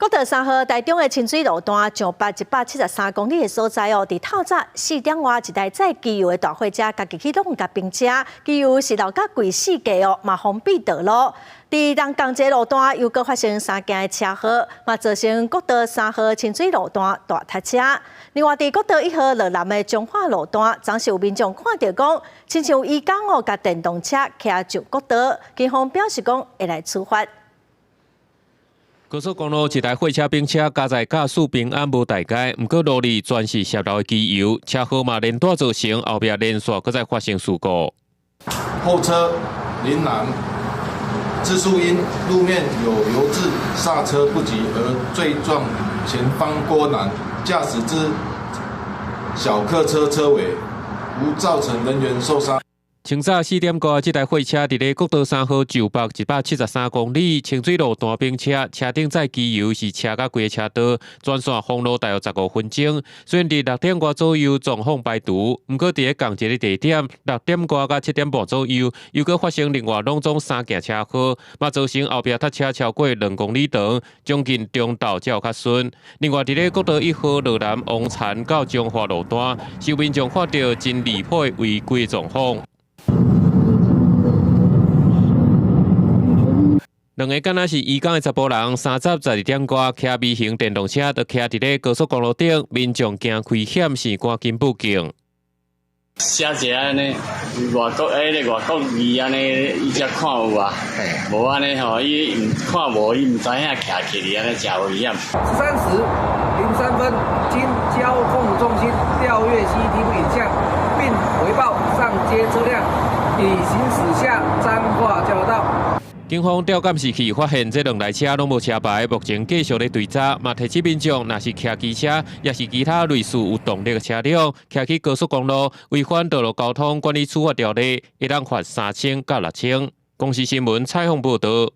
國道三號台中的清水路段上北173公里的所在哦，佇透早4點外，一台載機油的大貨車，家己去挵共冰車，機油是流甲規四界哦，嘛封閉道路。佇東仝一个路段又閣發生三件的車禍，嘛造成國道三號清水路段大塞車。另外，佇國道一號落南的彰化路段，昨是有民眾看著講，親像移工哦，共電動車騎上國道，警方表示講會來處罰。高速公路一台貨車冰車加載駕駛平安無代誌，毋過路裡全是洩漏的機油，車禍嘛連帶造成後壁連續閣再發生事故。後車林男自述因路面有油漬，剎車不及而墜撞前方郭男駕駛之小客車車尾，無造成人員受傷。清早4點外，這台貨車佇咧國道三號上北173公里清水路段冰車，車頂載機油是車甲規个車道，全線封路大約15分鐘。雖然佇6點外左右狀況排除，毋過佇咧仝一个地點，6點外佮7點半左右，又閣發生另外攏總三件車禍，嘛造成後壁塞車超過2公里長，將近中晝才有較順。另外，佇咧國道一號羅南王田到彰化路段，有民眾看著真離譜的違規狀況。兩个敢若是移工的查埔人，30十二點外，騎微型電動車，就騎佇咧高速公路頂，民眾驚危險，是趕緊報警。寫一个按呢，外國欸个外國字按呢，伊才看有啊，無按呢吼，伊毋看無，伊毋知影騎起去按呢誠危險。13時03分，經交控中心調閱 CCTV 影像，並回報上街車輛已行駛下彰化交流道。警方調監視器發現，這兩台車攏無車牌，目前繼續咧追查。嘛提醒民眾，若是騎機車，抑是其他類似有動力的車輛，騎去高速公路，違反道路交通管理處罰條例，會當罰3000到6000。公視新聞採訪報導。